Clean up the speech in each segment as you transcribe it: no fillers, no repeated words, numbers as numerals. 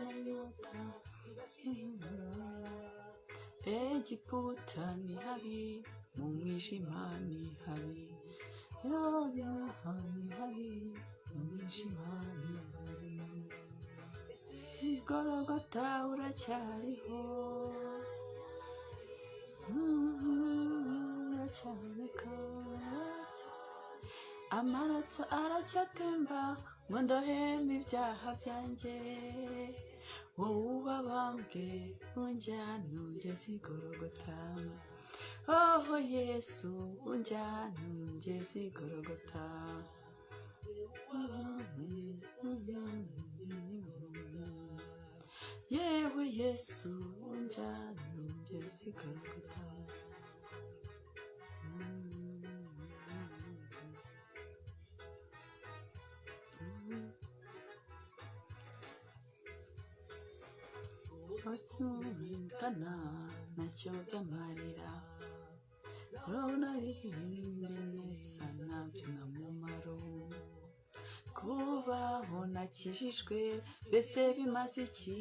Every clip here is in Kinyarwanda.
Inyota. Egiputa ni habi, mu mwijima ni habi, yoyaha ni habi, mu mwijima ni habi. Igorogota uracyariho, uracyaboneka, amaraso aracyatemba ngo ndoheme ibyaha byanjye. Wowe ubabambwe unjyane ungeze igorogota, oh Yesu, unjyane ungeze igorogota. Yewe Yesu, unjyane ungeze igorogota. Otsumikana nacyo by'amarira, uraririmbe neza nabyo nta mumaro. Kubaho nakijijwe mbese bimaze iki?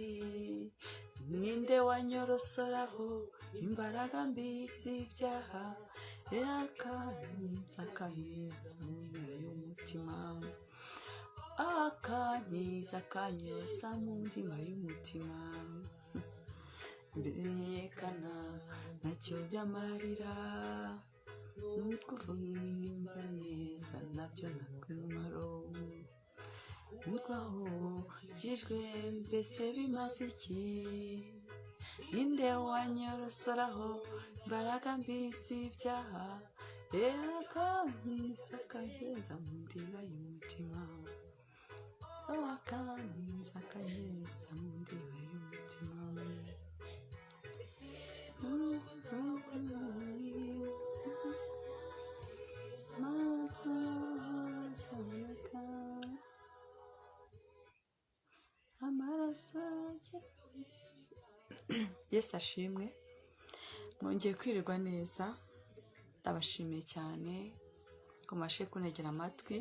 Ninde wanyorosoraho imbaraga mbi z'ibyaha? Akankiza, akankiza mu ndimi y'umutima, akankiza, akanyoza mu ndima y'umutima. Mbenyekana nacyo by'amarira, nukuvuga neza nabyo nta mumaro. Kubaho kijwe mbese bimaze iki? Ninde wanyorosoraho imbaraga mbi z'ibyaha? Akankiza, akanyoza mu ndiba y'umutima, akankiza, akanyoza mu ndiba y'umutima. Amaraso. Yesu ashimwe, mwongeye kwirirwa neza. Ndabashimiye cyane ko mubashe kuntegera amatwi.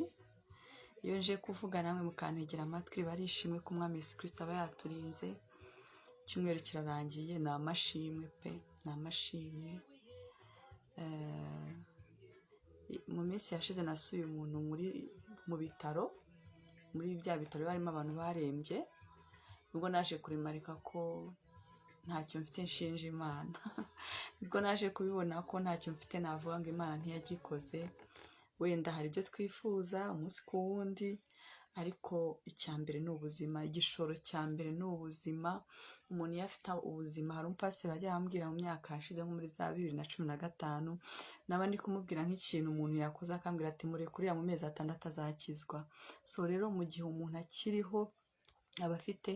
Iyo nje kuvuga namwe mukantegera amatwi, biba ari ishimwe ko Umwami Yesu Kirisito aba yaturinze. Icyumweru kirarangiye, ni amashimwe pe, ni amashimwe. Mu minsi yashize nasuye umuntu muri mu bitaro, muri bya bitaro biba harimo abantu barembye. Nibwo naje kurimarika ko ntacyo mfite nshinja Imana, nibwo naje kubibona ko ntacyo mfite navuga ngo Imana ntiyagikoze. Wenda hari ibyo twifuza umunsi ku wundi, ariko icya mbere ni ubuzima, igishoro cya mbere ni ubuzima. Umuntu iyo afite ubuzima, hari umupasiteri wajya ambwira mu myaka yashize nko muri za 2015, naba ndi kumubwira nk'ikintu umuntu yakoze akambwira ati: "Mureke uriya, mu mezi 6 azakizwa." So rero mu gihe umuntu akiriho aba afite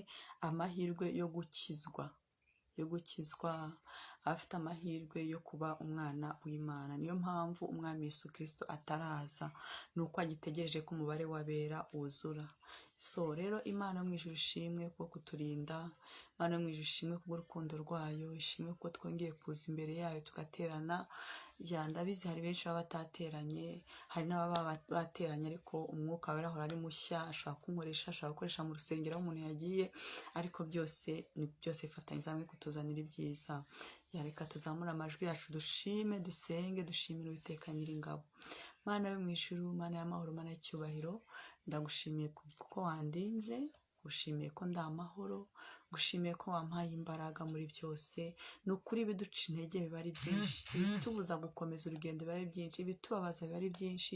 amahirwe yo gukizwa, yo gukizwa, aba afite amahirwe yo kuba umwana w'Imana. Niyo mpamvu Umwami Yesu Kirisito ataraza, ni uko agitegereje ko umubare w'abera wuzura. So rero Imana yo mu ijuru ishimwe kubwo kuturinda, Imana yo mu ijuru ishimwe kubw'urukundo rwayo, ishimwe kuko twongeye kuza imbere yayo tugaterana. Ya, ndabizi hari benshi baba batateranye, hari n'ababa bateranye ariko Umwuka Wera ahora ari mushya, ashobora kunkoresha, ashobora gukoresha mu rusengero aho umuntu yagiye, ariko byose ni byose bifatanyiriza hamwe kutuzanira ibyiza. Ya, reka tuzamure amajwi yacu dushime, dusenge, dushimire Uwiteka Nyiringabo. Mana yo mu ijuru, Mana y'amahoro, Mana y'icyubahiro, ndagushimiye kuko wandinze, ngushimiye ko ndi amahoro, ngushimiye ko wampaye imbaraga muri byose. Ni ukuri ibiduca intege biba ari byinshi, ibitubuza gukomeza urugendo biba ari byinshi, ibitubabaza biba ari byinshi,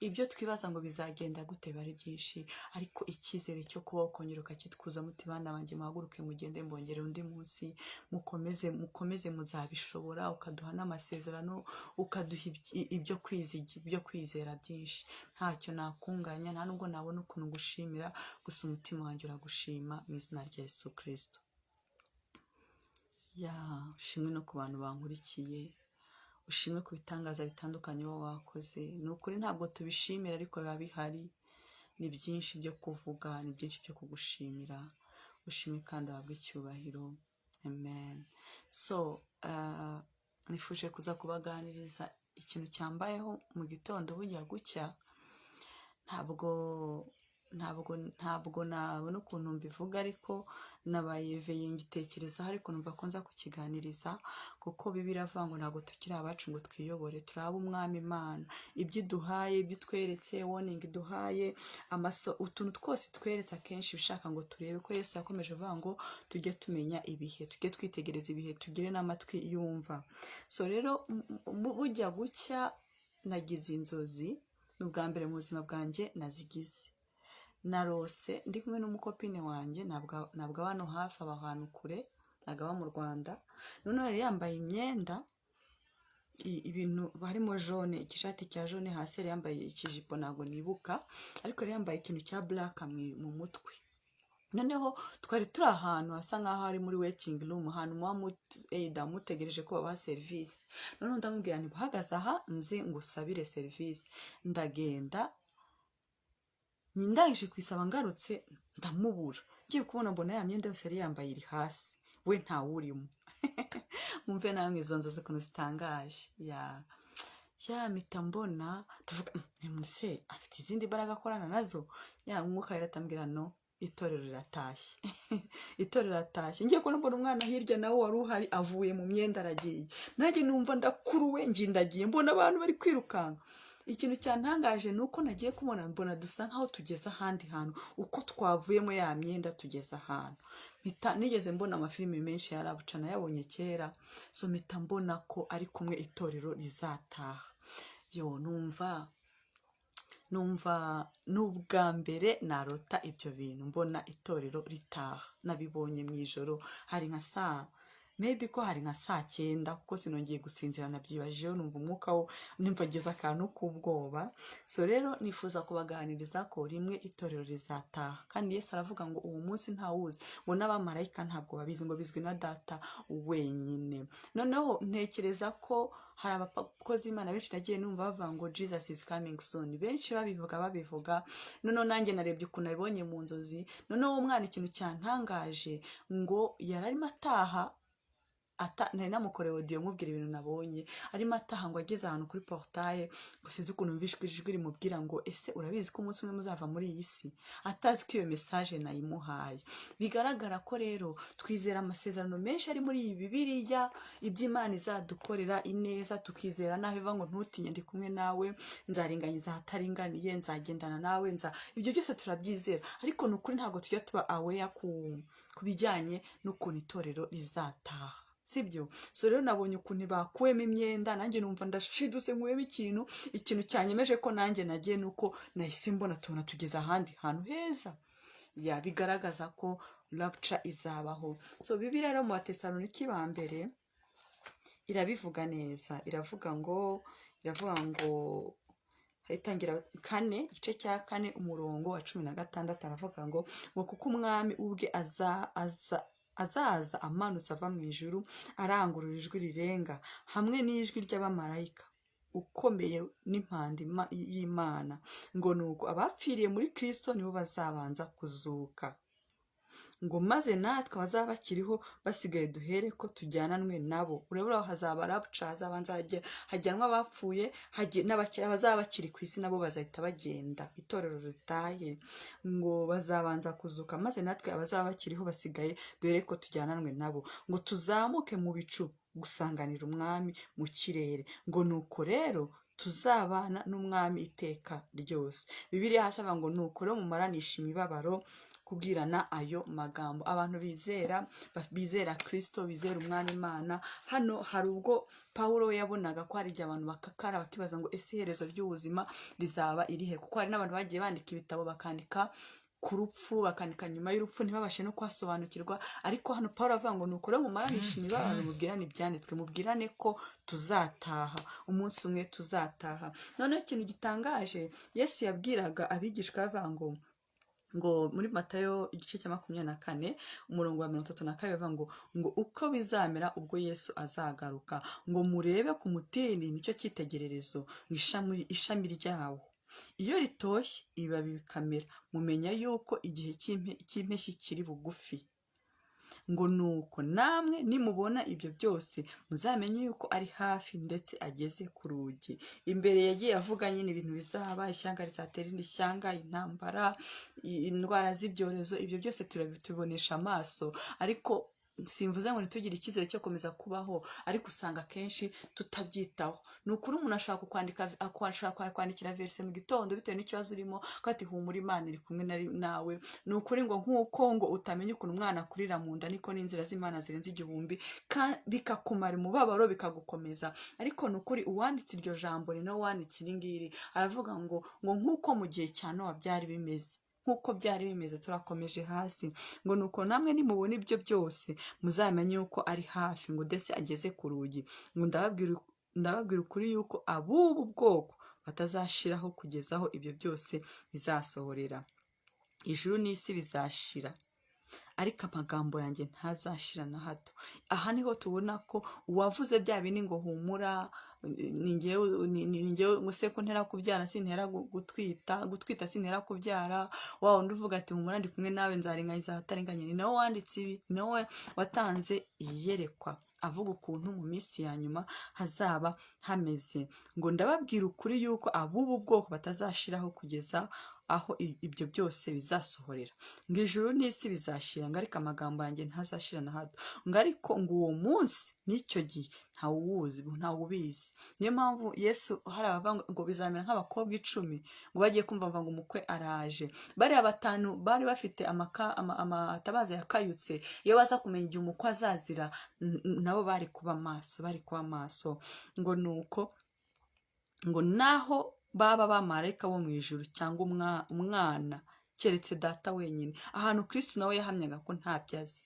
ibyo twibaza ngo bizagenda gute biba ari byinshi, ariko icyizere cyo kubaho ukongera ukakitwuzamo uti: "Bana banjye, muhaguruke mugende, mbongere undi munsi, mukomeze, mukomeze, muzabishobora." Ukaduha n'amasezerano, ukaduha ibyo kwizera byinshi. Ntacyo nakunganya, nta nubwo nabona ukuntu ngushimira, gusa umutima wanjye uragushima mu izina rya Yesu Kirisito. Ya, ushimwe no ku bantu bankurikiye, ushimwe ku bitangaza bitandukanye uba wakoze. Ni ukuri ntabwo tubishimira ariko biba bihari, ni byinshi byo kuvuga, ni byinshi byo kugushimira. Ushimwe kandi uhabwe icyubahiro, amen. So nifuje kuza kubaganiriza ikintu cyambayeho mu gitondo bujya gucya. Ntabwo Ntabwo nabona ukuntu mbivuga, ariko nabaye veye ngitekerezaho, ariko numva ko nza kukiganiriza, kuko Bibiliya iravuga ngo ntabwo tukiri abacu ngo twiyobore, turi ab'Umwami Imana. Ibyo iduhaye, ibyo itweretse, warning iduhaye, amaso, utuntu twose tweretse, akenshi ibishaka ngo turebe ko Yesu yakomeje avuga ngo tujye tumenya ibihe, tujye twitegereza ibihe, tugire n'amatwi yumva. So rero bujya gucya nagize inzozi, ni ubwa mbere mu buzima bwanjye nazigize. Narose ndi kumwe n'umukopine wanjye, ntabwo aba hano hafi, aba ahantu kure, ntabwo aba mu Rwanda. Noneho yari yambaye imyenda ibintu harimo jaune, igishati cya jaune, hasi yari yambaye ikijipo, ntabwo nibuka, ariko yari yambaye ikintu cya black mu mutwe. Noneho twari turi ahantu hasa nk'aho ari muri waiting room, ahantu muba either mutegereje ko babaha serivisi. Noneho ndamubwira nti: "Uhagaze aha nze ngusabire serivisi." Ndagenda, ndangije kuyisaba, ngarutse ndamubura. Ngiye kubona mbona ya myenda yose yari yambaye iri hasi, we ntawurimo. Mwumve namwe izo nzozi ukuntu zitangaje. Ya mpita mbona, tuvuga se afite izindi mbaraga akorana nazo. Ya Mwuka rero atambwira: "No, itorero riratashye, itorero riratashye." Ngiye kubona mbona umwana hirya nawe wari uhari avuye mu myenda aragiye. Nanjye numva ndakuruwe, ngindagiye, mbona abantu bari kwirukanka. Ikintu cyantangaje ni uko nagiye kubona mbona dusa nkaho tugeze ahandi hantu, uko twavuyemo ya myenda tugeze ahantu. Mpita nigeze mbona amafilimi menshi ya rapture, nayabonye kera. So mpita mbona ko ari kumwe itorero rizataha. Yo numva n'ubwa mbere narota ibyo bintu, mbona itorero ritaha. Nabibonye mu ijoro, hari nka saa, maybe ko hari nka saa 9, kuko sinongeye gusinzira, nabyibajijeho, numva umwuka wo, numva ngize akantu k'ubwoba. So rero nifuza kubaganiriza ko rimwe itorero rizataha, kandi Yesu aravuga ngo uwo munsi ntawuzi, ngo n'abamarayika ntabwo babizi, ngo bizwi na Data wenyine. Noneho ntekereza ko hari abakozi b'Imana benshi nagiye numva bavuga ngo "Jesus is coming soon", benshi babivuga. Noneho nanjye narebye ukuntu nabibonye mu nzozi. Noneho uwo mwana, ikintu cyantangaje, ngo yari arimo ataha ata, nari namukoreye audio mubwira ibintu nabonye. Arimo ataha, ngo ageze ahantu kuri portail, ngo sinzi ukuntu mvishwe ijwi rimubwira ngo: "Ese urabizi ko umunsi umwe muzava muri iyi si?" Atazi ko iyo message nayimuhaye. Bigaragara ko rero twizera amasezerano menshi ari muri iyi Bibiliya, iby'Imana izadukorera, ineza, tukizera naho iva ngo: "Ntutinye, ndi kumwe nawe, nzaringaniza ahataringaniye, nzagendana nawe, nza." Ibyo byose turabyizera, ariko ni ukuri ntabwo tujya tuba aware ku bijyanye n'ukuntu itorero rizataha, sibyo? So rero nabonye ukuntu bakuyemo imyenda, nanjye numva ndashidutse, nkuyemo ikintu. Ikintu cyanyemeje ko nanjye nagiye nuko nahise mbona tubona tugeze ahandi hantu heza. Ya, bigaragaza ko rapture izabaho. So Bibiliya rero mu Batesaloniki ba mbere irabivuga neza, iravuga ngo itangira 4, igice cya 4, umurongo wa 16, aravuga ngo kuko Umwami ubwe aza aza azaza amanutse ava mu ijuru, arangurura ijwi rirenga hamwe n'ijwi ry'abamarayika ukomeye n'impanda y'Imana, ngo nuko abapfiriye muri Kristo nibo bazabanza kuzuka, ngo maze natwe abazaba bakiriho basigaye duhere ko tujyananwe nabo. Urabona hazaba rapture, hazabanza hajyanwa abapfuye, n'abakiri, abazaba bakiri ku isi nabo bazahita bagenda, itorero ritahe. Ngo bazabanza kuzuka, maze natwe abazaba bakiriho basigaye duhere ko tujyananwe nabo, ngo tuzamuke mu bicu gusanganira Umwami mu kirere, ngo nuko rero tuzabana n'Umwami iteka ryose. Bibiliya hasi avuga ngo: "Nuko rero mumaranisha imibabaro kubwirana ayo magambo." Abantu bizera Kristo, bizera Umwami Imana. Hano hari ubwo Pawulo we yabonaga ko hari igihe abantu bakakara, bakibaza ngo: "Ese iherezo ry'ubuzima rizaba irihe?" Kuko hari n'abantu bagiye bandika ibitabo, bakandika ku rupfu, bakandika nyuma y'urupfu, ntibabashe no kuhasobanukirwa. Ariko hano Paul avuga ngo: "Nuko rero mumaranisha imibabaro, mubwirane ibyanditswe, mubwirane ko tuzataha umunsi umwe, tuzataha." Noneho ikintu gitangaje, Yesu yabwiraga abigishwa bavuga ngo muri Matayo igice cya 24, umurongo wa 32, bavuga ngo uko bizamera ubwo Yesu azagaruka, ngo: "Murebe ku mutini, nicyo cyitegererezo, ngo ishami ryawo iyo ritoshye, ibibabi bikamera, mumenya yuko igihe cy'impeshyi kiri bugufi." Ngo nuko namwe nimubona ibyo byose, muzamenye yuko ari hafi, ndetse ageze ku rugi. Imbere yagiye avuga nyine ibintu bizaba: ishyanga rizatera irindi shyanga, intambara, indwara z'ibyorezo. Ibyo byose turabitubonesha amaso, ariko simvuze ngo ntitugire icyizere cyo gukomeza kubaho, ariko usanga akenshi tutabyitaho. Ni ukuri, umuntu ashobora kukwandika, ashobora kwandikira verse mu gitondo bitewe n'ikibazo urimo, ko ati: "Humura, Imana iri kumwe nawe." Ni ukuri, ngo nk'uko ngo utamenya ukuntu umwana akurira mu nda, niko n'inzira z'Imana zirenze igihumbi, bikakumara umubabaro, bikagukomeza. Ariko ni ukuri, uwanditse iryo jambo ni nawe wanditse iri ngiri. Aravuga ngo nk'uko mu gihe cya Nowa byari bimeze, nk'uko byari bimeze. Turakomeje hasi, ngo nuko namwe nimubona ibyo byose, muzamenye yuko ari hafi, ngo ndetse ageze ku rugi. Ngo ndababwira ukuri yuko ab'ubu bwoko batazashiraho kugeza aho ibyo byose bizasohorera. Ijuru n'isi bizashira, ariko amagambo yanjye ntazashira na hato. Aha niho tubona ko uwavuze bya bindi ngo humura, ni njyewe, ni njyewe, ngo se ko ntera kubyara sintera gutwita, gutwita sintera kubyara, wa wundi uvuga ati: "Humura, ndi kumwe nawe, nzaringaniza ahataringanye", ni nawe wanditse ibi, ni nawe watanze iyerekwa avuga ukuntu mu minsi ya nyuma hazaba hameze. Ngo ndababwira ukuri yuko ab'ubu bwoko batazashiraho kugeza aho ibyo byose bizasohorera. Ngo ijuru n'isi bizashira, ngo ariko amagambo yanjye ntazashira na hato. Ngo ariko ngo uwo munsi n'icyo gihe ntawuwuzi, ntawubizi. Niyo mpamvu Yesu, hari abavuga ngo bizamera nk'abakobwa 10, ngo bagiye kumva ngo umukwe araje. Bariya batanu bari bafite amatabaza yakayutse, iyo baza kumenya igihe umukwe azazira, nabo bari kuba maso, bari kuba maso. Ngo nuko ngo naho baba abamarayika bo mu ijuru cyangwa umwana, keretse Data wenyine. Ahantu Kristo nawe yahamyaga ko ntabyo azi.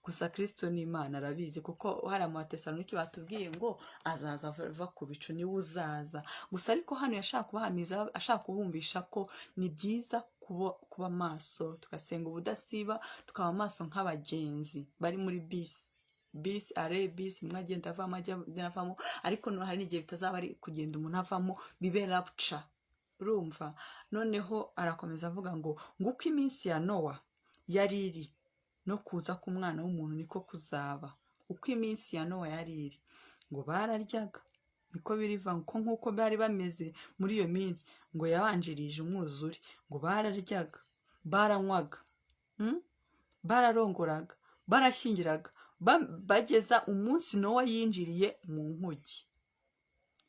Gusa Kristo ni Imana, arabizi, kuko hari mu Batesalonike batubwiye ngo azaza ava ku bicu, niwe uzaza gusa. Ariko hano yashaka kubahamiza, ashaka kubumvisha ko ni byiza kuba maso, tugasenga ubudasiba, tukaba maso nk'abagenzi bari muri bisi. Bisi are bisi, umwe agenda avamo, agenda avamo, ariko no hari n'igihe bitazaba ari kugenda umuntu avamo, bibe rapture. Urumva, noneho arakomeza avuga ngo uko iminsi ya Nowa yari iri, no kuza k'Umwana w'umuntu niko kuzaba. Uko iminsi ya Nowa yari iri, ngo bararyaga, niko biriva, ko nk'uko bari bameze muri iyo minsi ngo yabanjirije umwuzure, ngo bararyaga, baranywaga, Bararongoraga, barashyingiraga, bageza umunsi Nowa yinjiriye mu nkugi,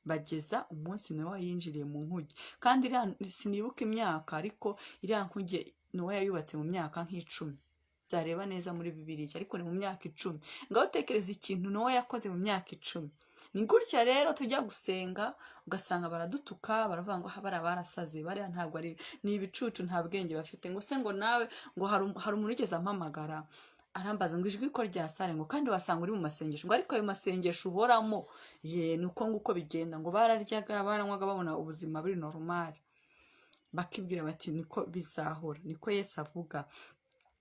bageza umunsi Nowa yinjiriye mu nkugi. Kandi sinibuka imyaka, ariko iriya nkuge Nowa yayubatse mu myaka nk'10, byareba neza muri Bibiliya, ariko ni mu myaka 10. Ngaho tekereza ikintu Nowa yakoze mu myaka 10. Ni gutya rero tujya gusenga ugasanga baradutuka, baravuga ngo: "Ah, bariya barasaze, bariya ntabwo ari, ni ibicucu, nta bwenge bafite." Ngo se ngo nawe ngo hari umuntu wigeze ampamagara, arambaza ngo ijwi ko rya sare, ngo kandi wasanga uri mu masengesho, ngo ariko ayo masengesho uhoramo ye? Ni uko nguko bigenda. Ngo bararyaga, baranywaga, babona ubuzima buri normal, bakibwira bati niko bizahora. Niko Yesu avuga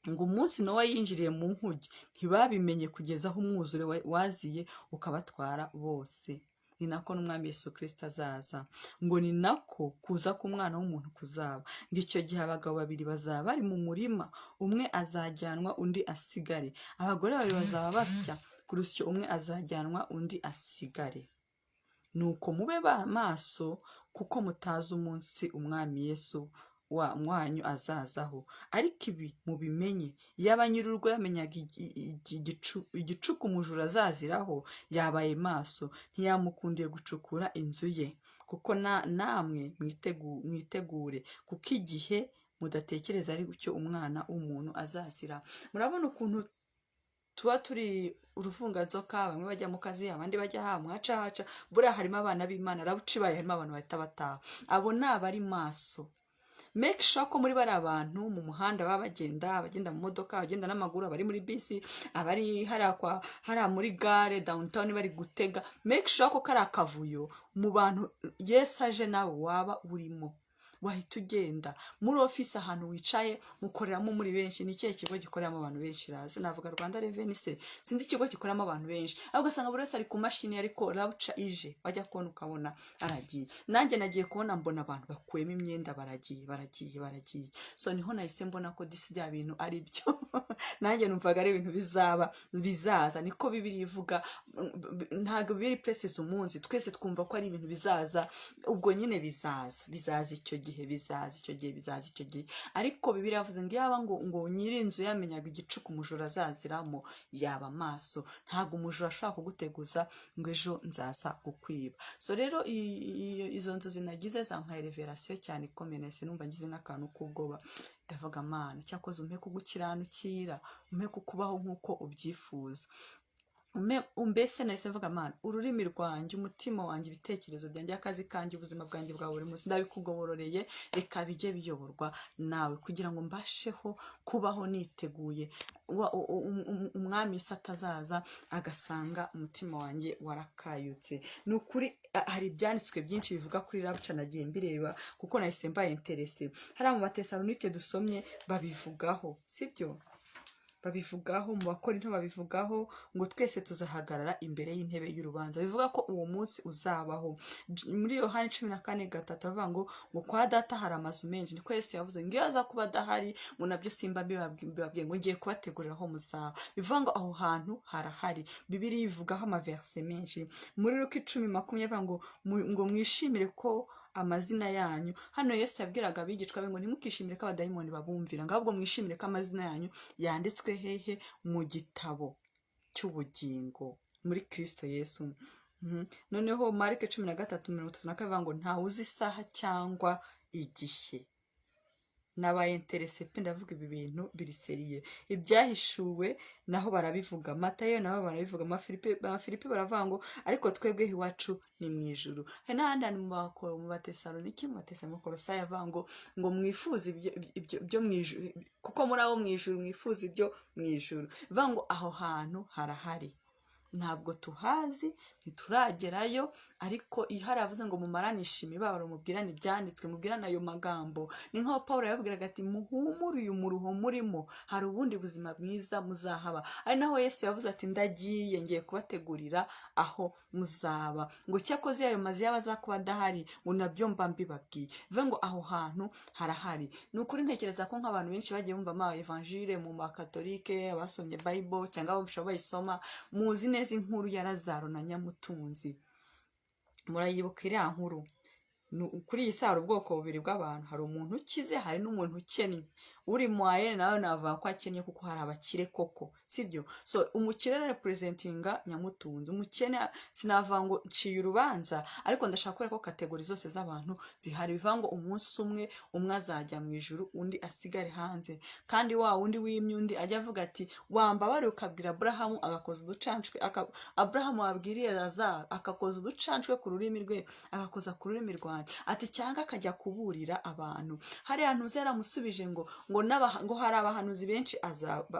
ngo umunsi Nowa yinjiriye mu nkuge, ntibabimenye kugeza aho umwuzure waziye ukabatwara bose. Ni nako n'Umwami Yesu Kirisito azaza. Ngo ni nako kuza k'Umwana w'umuntu kuzaba. Ngo icyo gihe abagabo babiri bazaba bari mu murima, umwe azajyanwa, undi asigare. Abagore babiri bazaba basya ku rusyo, umwe azajyanwa, undi asigare. Nuko mube ba maso, kuko mutazi umunsi Umwami Yesu wa wanyu azazaho. Ariko ibi mubimenye: iyaba nyir'urugo yamenyaga igicuku umujura azaziraho, yabaye maso, ntiyamukundiye gucukura inzu ye. Kuko namwe mwitegure, kuko igihe mudatekereza ari cyo Umwana w'umuntu azazira. Murabona ukuntu tuba turi uruvunganzoka, bamwe bajya mu kazi, abandi bajya aha, mwaca haca. Buriya harimo abana b'Imana, rapture ibaye harimo abantu bahita bataha. Abo ni abari maso. Make sure ko muri bariya bantu mu muhanda baba bagenda, abagenda mu modoka, abagenda n'amaguru, abari muri bisi, abari hariya kwa hariya muri gare downtown bari gutega, make sure ko kari akavuyo mu bantu Yesu aje nawe waba urimo. Wahita ugenda muri ofisi, ahantu wicaye mukoreramo muri benshi. Ni ikihe kigo gikoreramo abantu benshi? Razi navuga Rwanda Revenue se? Sinzi ikigo gikoreramo abantu benshi, ariko ugasanga buri wese ari ku mashini, ariko rapture ije, wajya kubona ukabona aragiye. Nanjye nagiye kubona mbona abantu bakuyemo imyenda, baragiye, baragiye, baragiye. So niho nahise mbona ko disi bya bintu ari byo. Nanjye numvaga ari ibintu bizaba, bizaza, niko Bibiliya ivuga. Ntabwo biri précis umunsi, twese twumva ko ari ibintu bizaza. Ubwo nyine bizaza, bizaza icyo gihe, bizaza icyo gihe, bizaza icyo gihe. Ariko Bibiliya yavuze ngo yaba ngo nyir'inzu yamenyaga igicuku umujura azaziramo, yaba maso. Ntabwo umujura ashobora kuguteguza ngo ejo nzaza kukwiba. So rero izo nzozi nagize zampaye révélation cyane ikomeye. Nahise numva ngize nk'akantu k'ubwoba, ndavuga: "Mana, cyakoze umpe kugukiranukira, umpe kukubaho nk'uko ubyifuza." Mbese nahise mvuga: "Mana, ururimi rwanjye, umutima wanjye, ibitekerezo byanjye, akazi kanjye, ubuzima bwanjye bwa buri munsi, ndabikugobororeye. Reka bijye biyoborwa nawe kugira ngo mbasheho kubaho niteguye umwami isi atazaza agasanga umutima wanjye warakayutse." Ni ukuri, hari ibyanditswe byinshi bivuga kuri rapture, nagiye mbireba kuko nahise mbaye intéressé. Hariya mu Batesalonike dusomye babivugaho, sibyo? Babivugaho, mu Bakorinto babivugaho, ngo twese tuzahagarara imbere y'intebe y'urubanza, bivuga ko uwo munsi uzabaho. Muri Yohani 14:3 bavuga ngo kwa Data hari amazu menshi. Niko Yesu yavuze ngo iyo aza kuba adahari, ngo nabyo simba mbibabwiye, ngo ngiye kubategurira aho muzaba. Bivuga ngo aho hantu harahari. Bibiliya ivugaho amaverse menshi. Muri Luka 10:20 ngo ngo mwishimire ko amazina yanyu, hano Yesu yabwiraga abigishwa be ngo ntimukishimire ko abadayimoni babumvira, ngo ahubwo mwishimire ko amazina yanyu yanditswe hehe? Mu gitabo cy'ubugingo muri Kristo Yesu. Noneho Marike 13:32 ngo ntawe uzi isaha cyangwa igihe. Nabaye intéressé pe, ndavuga ibi bintu biri sérieux. Ibyahishuwe naho barabivuga, Matayo naho barabivuga, Abafilipi baravuga ngo ariko twebwe iwacu ni mu ijuru. Hari n'ahandi hantu mu Batesaloniki, mu Batesalonike avuga ngo mwifuze ibyo byo mu ijuru, kuko muri abo mu ijuru, mwifuza ibyo mu ijuru. Bivuga ngo aho hantu harahari, ntabwo tuhazi, ntituragerayo. Ariko iyo hari avuze ngo mumaranishe imibabaro, mubwirane ibyanditswe, mubwirane ayo magambo, ni nk'aho Paul yababwiraga ati: "Muhumure uyu muruho murimo, hari ubundi buzima bwiza muzahaba." Ari naho Yesu yavuze ati: "Ndagiye, ngiye kubategurira aho muzaba," ngo cyakoze ayo mazu yaba azakuba adahari, ngo nabyo mba mbibabwiye. Bivuga ngo aho hantu harahari. Ni ukuri, ntekereza ko nk'abantu benshi bagiye bumva ama évangile mu makatolike, abasomye Bible cyangwa abumvisha bayisoma, muzi neza inkuru ya Lazaro na nyamutunzi. Murayibuka iriya nkuru? Kuri iyi si hari ubwoko bubiri bw'abantu: hari umuntu ukize, hari n'umuntu ukennye. Uri moyen nawe navuga ko akennye, kuko hari abakire koko, sibyo? So umukire representinga nyamutunzi. Umukene, sinavuga ngo nciye urubanza, ariko ndashaka kubera ko catégorie zose z'abantu zihari. Bivuga ngo umunsi umwe, umwe azajya mu ijuru, undi asigare hanze. Kandi wa wundi wimye undi ajya avuga ati: "Wambabare ukabwira Aburahamu agakoza uducanshwe." Aburahamu wabwiriye Lazaro akakoza uducanshwe ku rurimi rwe, agakoza ku rurimi rwanjye, ati cyangwa akajya kuburira abantu. Hariya ntuzi yaramusubije ngo hari abahanuzi benshi,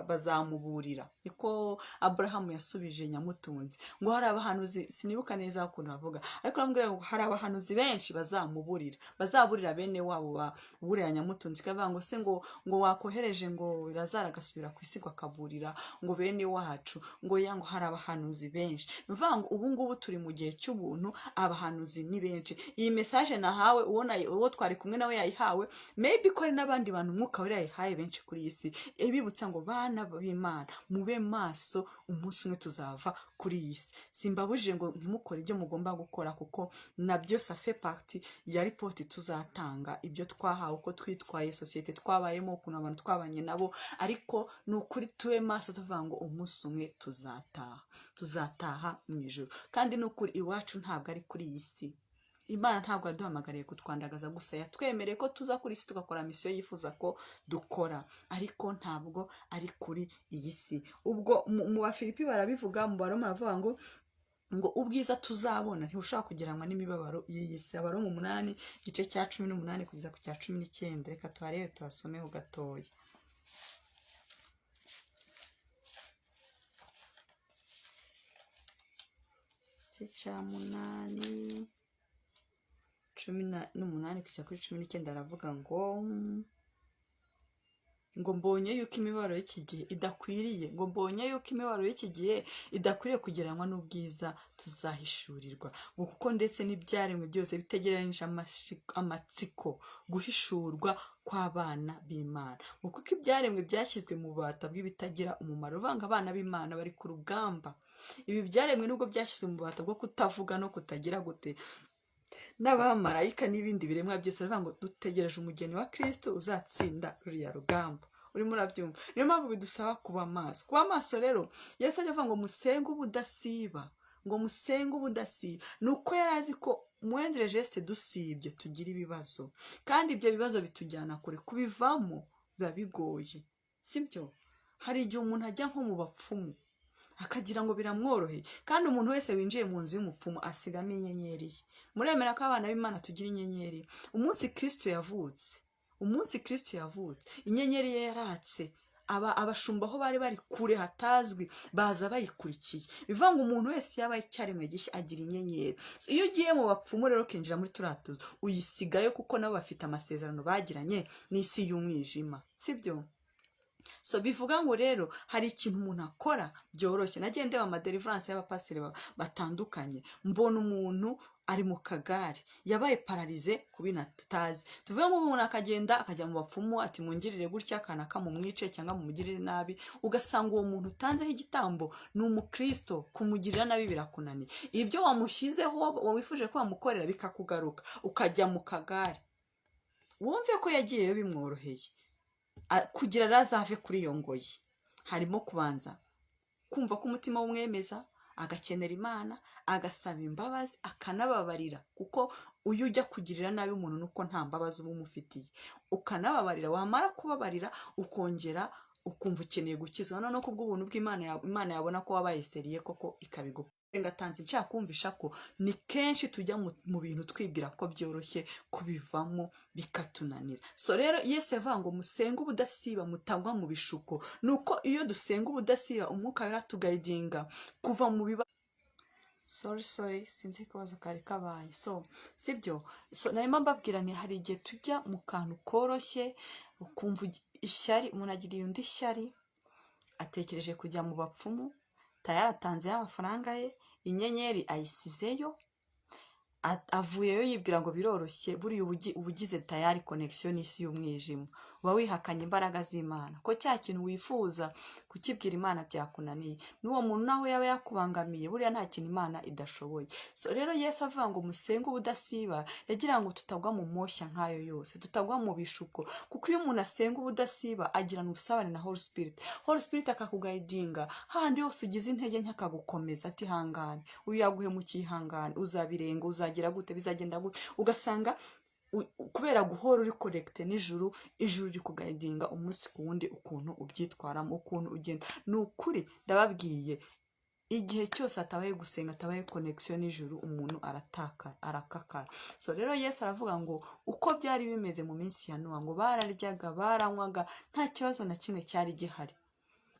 bazamuburira. Niko Aburahamu yasubije nyamutunzi, ngo hari abahanuzi, sinibuka neza ukuntu bavuga, ariko aramubwira ngo hari abahanuzi benshi bazamuburira, bazaburira bene wabo baburira nyamutunzi. Kavuga ngo se ngo wakohereje ngo Lazaro agasubira ku isi, ngo akaburira ngo bene wacu, ngo ya ngo hari abahanuzi benshi. Ni ukuvuga ngo ubu ngubu turi mu gihe cy'ubuntu, abahanuzi ni benshi. Iyi message nahawe, uwo twari kumwe nawe yayihawe, maybe ko hari n'abandi bantu Umwuka Wera yayihaye benshi kuri iyi si, ibibutsa ngo: "Bana b'Imana, mube maso, umunsi umwe tuzava kuri iyi si." Simbabujije ngo ntimukore ibyo mugomba gukora, kuko nabyo ça fait partie ya ripoti tuzatanga, ibyo twahawe, uko twitwaye, sosiyete twabayemo, ukuntu abantu twabanye nabo. Ariko ni ukuri, tube maso tuvuga ngo umunsi umwe tuzataha, tuzataha mu ijuru. Kandi ni ukuri, iwacu ntabwo ari kuri iyi si. Imana ntabwo yaduhamagariye kutwandagaza gusa, yatwemereye ko tuza kuri isi tugakora mission yifuza ko dukora, ariko ntabwo ari kuri iyi si. Ubwo mu Bafilipi barabivuga, mu Baroma baravuga ngo ubwiza tuzabona ntibushobora kugereranywa n'imibabaro y'iyi si. Abaroma 8, igice cya 18 kugeza ku cya 19. Reka tuharebe, tuhasomeho gatoya. Igice cya 8, 18 kugeza kuri 19, aravuga ngo mbonye yuko imibabaro y'iki gihe idakwiriye, ngo mbonye yuko imibabaro y'iki gihe idakwiriye kugereranywa n'ubwiza tuzahishurirwa, ngo kuko ndetse n'ibyaremwe byose bitegeranyije amatsiko guhishurwa kw'abana b'Imana, ngo kuko ibyaremwe byashyizwe mu bubata bw'ibitagira umumaro. Uvanga abana b'Imana bari ku rugamba. Ibi byaremwe nubwo byashyizwe mu bubata bwo kutavuga no kutagira gute, n'abamarayika n'ibindi biremwa byose, baravuga ngo dutegereje umugeni wa Kristo uzatsinda ruriya rugamba. Urimo urabyumva? Niyo mpamvu bidusaba kuba maso. Kuba maso rero, Yesu ajya avuga ngo musenge ubudasiba, ngo musenge ubudasiba, ni uko yari azi ko moindre geste dusibye tugira ibibazo, kandi ibyo bibazo bitujyana kure, kubivamo biba bigoye, sibyo? Hari igihe umuntu ajya nko mu bapfumu akagira ngo biramworoheye, kandi umuntu wese winjiye mu nzu y'umupfumu asigamo inyenyeri ye. Muremera ko abana b'Imana tugira inyenyeri? Umunsi Kristo yavutse, umunsi Kristo yavutse, inyenyeri ye yaratse, aba abashumba aho bari bari kure hatazwi baza bayikurikiye. Bivuga ngo umuntu wese yaba icyaremwe gishya agira inyenyeri. So, iyo ugiye mu bapfumu rero ukinjira muri turiya tuzu, uyisigayo, kuko nabo bafite amasezerano bagiranye n'isi y'umwijima, sibyo? So bivuga ngo rero hari ikintu umuntu akora byoroshye. Nagiye ndeba amadeliverance y'abapasiteri batandukanye, mbona umuntu ari mu kagare, yabaye paralysé ku bintu tutazi. Tuvuge ngo umuntu akagenda akajya mu bapfumu ati mungirire gutya, kanaka mumwice cyangwa mumugirire nabi, ugasanga uwo muntu utanzeho igitambo ni umukristo, kumugirira nabi birakunaniye. Ibyo wamushyizeho wifuje ko wamukorera bikakugaruka, ukajya mu kagare. Wumve ko yagiyeyo bimworoheye. Kugira rero azave kuri iyo ngoyi, harimo kubanza kumva ko umutima w'umwemeza, agakenera Imana, agasaba imbabazi, akanababarira, kuko uyu ujya kugirira nabi umuntu nuko nta mbabazi uba umufitiye, ukanababarira. Wamara kubabarira, ukongera ukumva ukeneye gukizwa, noneho kubw'ubuntu bw'Imana Imana yabona ko wabaye sérieux koko ikabiguha. Ngatanze nshaka kumvisha ko ni kenshi tujya mu bintu twibwira ko byoroshye kubivamo, bikatunanira. So rero Yesu yavuga ngo musenge ubudasiba mutagwa mu bishuko, ni uko iyo dusenga ubudasiba Umwuka Wera tuguidinga kuva mu biba. Sorry, sorry, sinzi ikibazo kari kabaye. So sibyo? So narimo mbabwira nti hari igihe tujya mu kantu koroshye, ukumva ishyari, umuntu agiriye undi ishyari, atekereje kujya mu bapfumu, tayari atanzeyo amafaranga ye, inyenyeri ayisizeyo, avuyeyo yibwira ngo biroroshye. Buriya uba ugize tayari connexion n'isi y'umwijima, uba wihakanye imbaraga z'Imana, ko cya kintu wifuza kukibwira Imana byakunaniye. N'uwo muntu naho yaba yakubangamiye, buriya nta kintu Imana idashoboye. So rero Yesu avuga ngo musenge ubudasiba, yagira ngo tutagwa mu moshya nk'ayo yose, tutagwa mu bishuko, kuko iyo umuntu asenga ubudasiba agirana ubusabane na Holy Spirit. Holy Spirit akakuguidinga hahandi hose ugize intege nke, akagukomeza ati hangane, uyu yaguhemukiye, ihangane, uzabirenga, uzagira gute, bizagenda gute. Ugasanga kubera guhora uri connecté n'ijuru, ijuru rikuguidinga umunsi ku wundi, ukuntu ubyitwaramo, ukuntu ugenda. Ni ukuri ndababwiye, igihe cyose hatabaye gusenga, hatabaye connexion n'ijuru, umuntu arataka, arakakara. So rero Yesu aravuga ngo uko byari bimeze mu minsi ya Nowa, ngo bararyaga, baranywaga, nta kibazo na kimwe cyari gihari,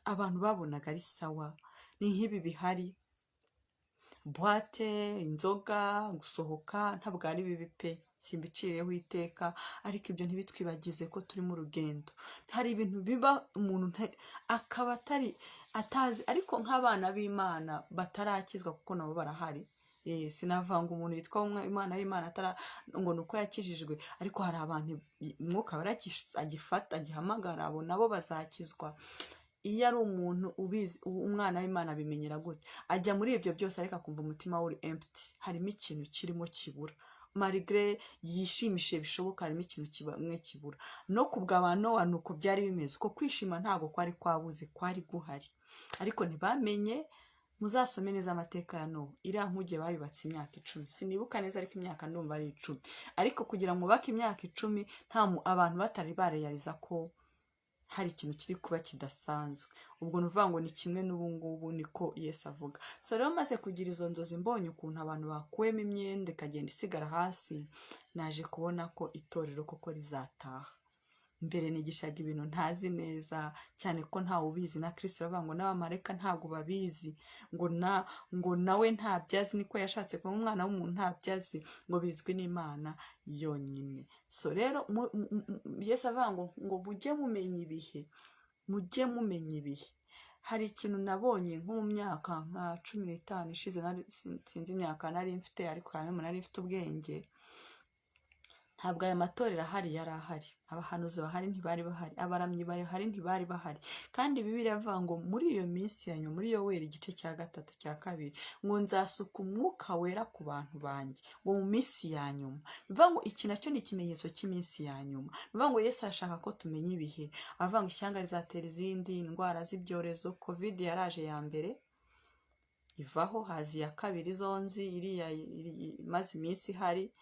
abantu babonaga ari sawa. Ni nk'ibi bihari, boîte, inzoga, gusohoka, ntabwo ari bibi pe, simbiciriyeho iteka, ariko ibyo ntibitwibagize ko turi mu rugendo. Hari ibintu biba umuntu akaba atari atazi, ariko nk'abana b'Imana batarakizwa, kuko nabo barahari. Sinavuga ngo umuntu yitwa Imana y'Imana atara ngo ni uko yakijijwe, ariko hari abantu Umwuka Wera agifata, agihamagara, abo nabo bazakizwa. Iyo ari umuntu ubizi, umwana w'Imana abimenyera gute? Ajya muri ibyo byose ariko akumva umutima we uri empty, harimo ikintu kirimo kibura. Malgré yishimishije bishoboka, harimo ikintu kimwe kibura. No ku bwa ba Nowa ni uko byari bimeze. Uko kwishima ntabwo kwari kwabuze, kwari guhari, ariko ntibamenye. Muzasome neza amateka ya Nowa. Iriya nkuge bayubatse imyaka 10, sinibuka neza, ariko imyaka ndumva ari 10. Ariko kugira ngo bubake imyaka 10 nta abantu batari bareyariza ko hari ikintu kiri kuba kidasanzwe, ubwo ni ukuvuga ngo ni kimwe n'ubu ngubu, niko Yesu avuga. So rero maze kugira izo nzozi, mbonye ukuntu abantu bakuwemo imyenda ikagenda isigara hasi, naje kubona ko itorero koko rizataha. Mbere nigishaga ibintu ntazi neza cyane ko ntawe ubizi, na Kristo aravuga ngo n'abamarayika ntabwo babizi, ngo nawe ntabyo azi, niko yashatse kuba umwana w'umuntu ntabyo azi, ngo bizwi n'Imana yonyine. So rero Yesu avuga ngo mujye mumenya ibihe, mujye mumenya ibihe. Hari ikintu nabonye nko mu myaka nka 15 ishize, sinzi imyaka nari mfite, ariko hanyuma nari mfite ubwenge. Ntabwo aya matorero ahari yari ahari, abahanuzi bahari ntibari bahari, abaramyi bahari ntibari bahari. Kandi Bibiliya iravuga ngo muri iyo minsi ya nyuma, muri Yoweri igice cya 3 cya 2, ngo nzasuka umwuka wera ku bantu banjye, ngo mu minsi ya nyuma. Bivuga ngo iki nacyo ni ikimenyetso cy'iminsi ya nyuma. Bivuga ngo Yesu arashaka ko tumenya ibihe. Aravuga ngo ishyanga rizatera izindi, indwara z'ibyorezo. Covid yaraje ya mbere ivaho, haza iya kabiri zonzi iriya imaze iminsi ihari,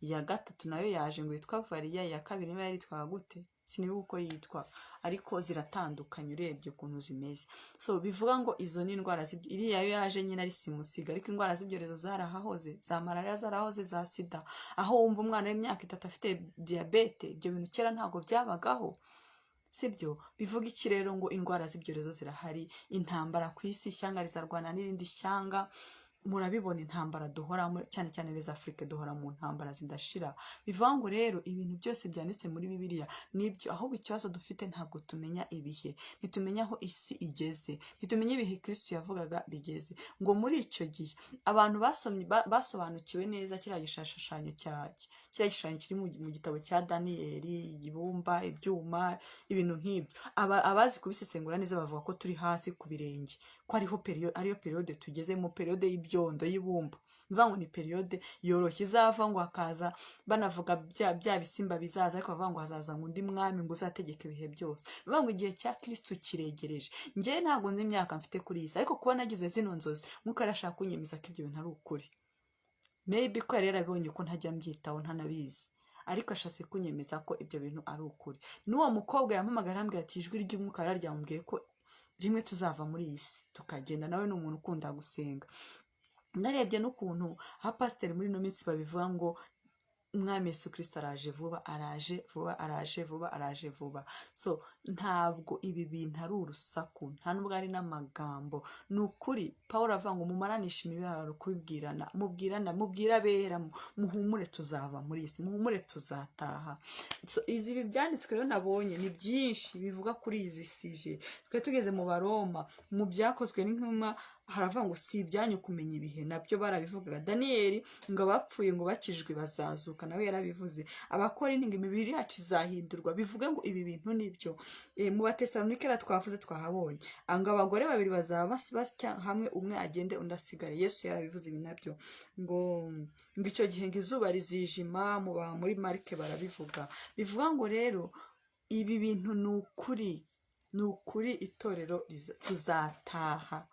iya gatatu nayo yaje ngo yitwa variya, iya kabiri niba yaritwaga gute sinibuka uko yitwa, ariko ziratandukanye urebye ukuntu zimeze. So bivuga ngo izo ni indwara iriya yo yaje nyine ari simusiga, ariko indwara z'ibyorezo zarahahoze, za malariya zarahoze, za sida, aho wumva umwana w'imyaka 3 afite diyabete, ibyo bintu kera ntabwo byabagaho, sibyo? Bivuga iki rero? Ngo indwara z'ibyorezo zirahari, intambara ku isi, ishyanga rizarwana n'irindi shyanga. Murabibona intambara duhoramo, cyane cyane les Afrique duhora mu ntambara zidashira. Bivuga ngo rero ibintu byose byanditse muri Bibiliya nibyo, ahubwo ikibazo dufite ntabwo tumenya ibihe, ntitumenya aho isi igeze, ntitumenya ibihe Kristo yavugaga bigeze. Ngo muri icyo gihe abantu basomye basobanukiwe neza kiriya gishushanyo cya kiriya gishushanyo kiri mu gitabo cya Daniyeli, ibumba, ibyuma, ibintu nk'ibyo. Abazi kubisesengura neza bavuga ko turi hasi ku birenge, ko ariho ariyo periode tugezemo, periode y'ibyondo y'ibumba. Bivuga ngo ni periode yoroshye izava, ngo hakaza banavuga bya bisimba bizaza, ariko bavuga ngo hazaza ngo undi mwami ngo uzategeka ibihe byose. Bivuga ngo igihe cya Kristo kiregereje. Njyewe ntabwo nzi imyaka mfite kuri iyi si, ariko kuba nagize zino nzozi, Mwuka arashaka kunyemeza ko ibyo bintu ari ukuri. Maybe ko yari yarabibonye ko ntajya mbyitaho ntanabizi, ariko ashatse kunyemeza ko ibyo bintu ari ukuri. N'uwo mukobwa yampamagara arambwira ati ijwi ry'Umwuka ryamubwiye ko rimwe tuzava muri iyi si tukagenda. Nawe ni umuntu ukunda gusenga. Narebye n'ukuntu abapasiteri muri ino minsi babivuga ngo Umwami Yesu Kristo araje vuba, araje vuba, araje vuba, araje vuba. So ntabwo ibi bintu ari urusaku, nta nubwo ari n'amagambo, ni ukuri. Paul avuga ngo mumaranishe imibabaro kubibwirana, mubwirana, mubwire abera, muhumure tuzava muri iyi si, muhumure tuzataha. So izi ibi byanditswe rero nabonye ni byinshi bivuga kuri izi sije. Twe tugeze mu Baroma, mu byakozwe n'intumwa haravuga ngo si ibyanyu kumenya ibihe, nabyo barabivugaga. Daniyeli ngo abapfuye ngo bakijwe bazazuka, nawe yarabivuze. Abakorinto ngo imibiri yacu izahindurwa, bivuga ngo ibi bintu nibyo. Mu Batesalonike twavuze twahabonye ngo abagore babiri bazaba basya hamwe, umwe agende undi asigare. Yesu yarabivuze ibi nabyo, ngo icyo gihe ngo izuba rizijima, muri Marike barabivuga. Bivuga ngo rero ibi bintu ni ukuri, ni ukuri, itorero tuzataha,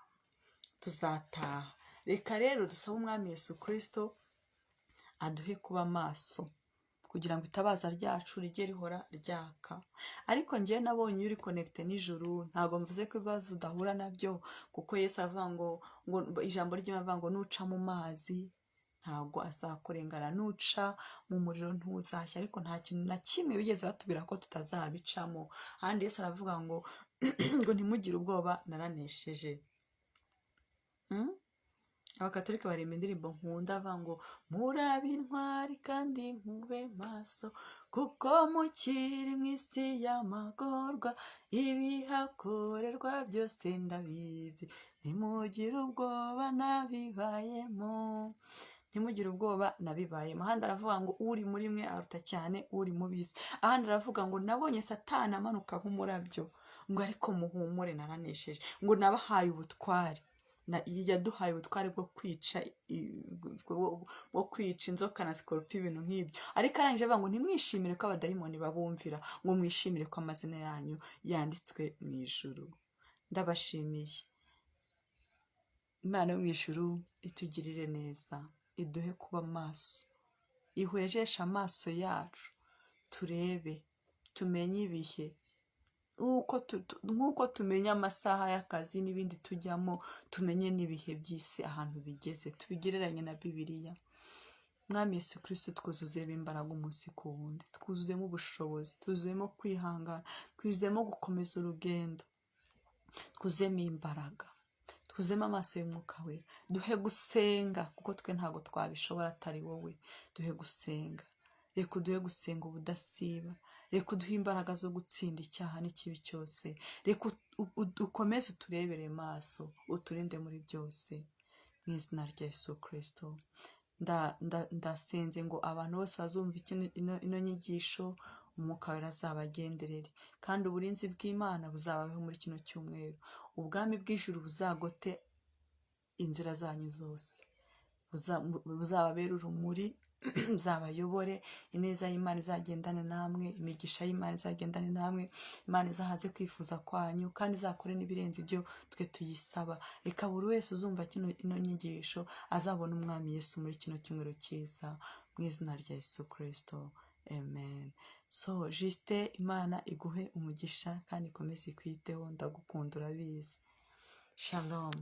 tuzataha. Reka rero dusabe Umwami Yesu Kristo aduhe kuba maso kugira ngo itabaza ryacu rijye rihora ryaka. Ariko njyewe nabonye iyo uri connecté n'ijuru, ntabwo mvuze ko ibibazo udahura nabyo, kuko Yesu aravuga ngo ijambo ry'Imana avuga ngo nuca mu mazi ntabwo azakurengana, nuca mu muriro ntuzashya. Ariko nta kintu na kimwe bigeze batubwira ko tutazabicamo. Ahandi Yesu aravuga ngo ntimugire ubwoba, naranesheje. Abakatolika baririmba indirimbo nkunda avuga ngo murabe intwari kandi mube maso, kuko mukiri mu isi y'amagorwa, ibihakorerwa byose ndabizi, ntimugire ubwoba nabibayemo, ntimugire ubwoba nabibayemo. Ahandi aravuga ngo uri muri mwe aruta cyane uri mu b'isi. Ahandi aravuga ngo nabonye Satani amanuka nk'umurabyo, ngo ariko muhumure naranesheje, ngo nabahaye ubutware, yaduhaye ubutware bwo kwica bwo kwica inzoka na sikorupiyo, ibintu nk'ibyo. Ariko arangije avuga ngo ntimwishimire ko abadayimoni babumvira, ngo mwishimire ko amazina yanyu yanditswe mu ijuru. Ndabashimiye. Imana yo mu ijuru itugirire neza, iduhe kuba maso, ihwejeshe amaso yacu turebe, tumenye ibihe nk'uko tumenya amasaha y'akazi n'ibindi tujyamo, tumenye n'ibihe by'isi ahantu bigeze, tubigereranye na Bibiliya. Mwami Yesu Kristo, twuzuzemo imbaraga umunsi ku wundi, twuzuzemo ubushobozi, twuzuzemo kwihangana, twuzuzemo gukomeza urugendo, twuzuzemo imbaraga, twuzuzemo amaso y'Umwuka Wera. Duhe gusenga, kuko twe ntabwo twabishobora atari wowe. Duhe gusenga, reka uduhe gusenga ubudasiba, reka uduhe imbaraga zo gutsinda icyaha n'ikibi cyose, reka ukomeze uturebere maso, uturinde muri byose, mu izina rya Yesu Kristo. Ndasenze ngo abantu bose bazumva ino nyigisho, Umwuka Wera azabagenderere, kandi uburinzi bw'Imana buzababeho muri kino cyumweru. Ubwami bw'ijuru buzagote inzira zanyu zose, buzababere urumuri, buzabayobore. Ineza y'Imana izagendane namwe, imigisha y'Imana izagendane namwe, Imana izahaze kwifuza kwanyu, kandi izakore n'ibirenze ibyo twe tuyisaba. Reka buri wese uzumva ino nyigisho azabona Umwami Yesu muri kino cyumweru cyiza, mu izina rya Yesu Kristo, amen. So Jisite, Imana iguhe umugisha kandi ikomeze ikwiteho, ndagukunda urabizi. Shalom.